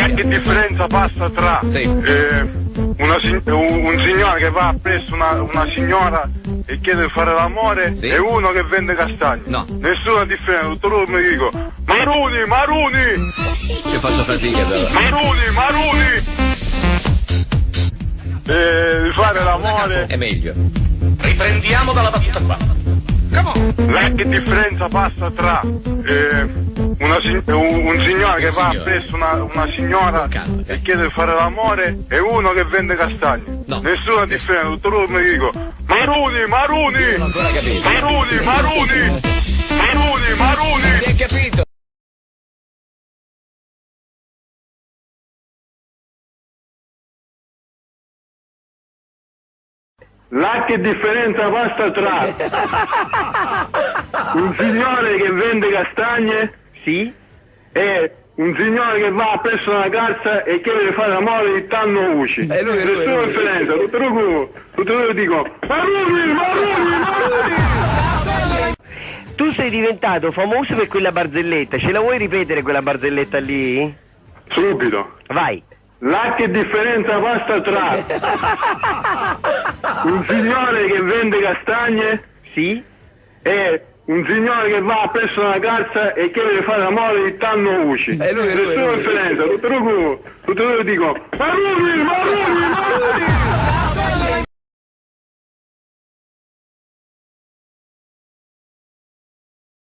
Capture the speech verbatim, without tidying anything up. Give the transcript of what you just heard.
Che differenza passa tra, sì, eh, una si-, un, un signore che va appresso una, una signora e chiede di fare l'amore, sì, e uno che vende castagne? No. Nessuna differenza, tutto loro mi dico: "Maruni, Maruni!" Che faccio fatica, però. "Maruni, Maruni!" Eh, di fare l'amore. È meglio. Riprendiamo dalla battuta qua. Come on? Là che differenza passa tra, eh, una si-, un, un signore che va appresso una, una signora, calma, e chiede di fare l'amore e uno che vende castagne? No. Nessuna differenza, tutto loro mi dico: "Maruni, Maruni!" Non ho ancora capito. "Maruni, Maruni! Maruni, Maruni!" Si è capito. Là che differenza passa tra un signore che vende castagne, sì, e un signore che va appresso una carza e chiede di fare l'amore dittanno voci. È lui, è lui, è lui. Nessuna differenza, tutto loro, tutto loro dico: "Maruni, Maruni, Maruni!" Tu sei diventato famoso per quella barzelletta, ce la vuoi ripetere quella barzelletta lì? Subito. Vai. Là che differenza passa tra un signore che vende castagne, sì, e un signore che va appresso una carza e chiede di fare l'amore dittanno voci. È lui, è lui, è lui. Nessuna differenza, tutto loro, tutto loro dico: "Maruni, Maruni, Maruni!"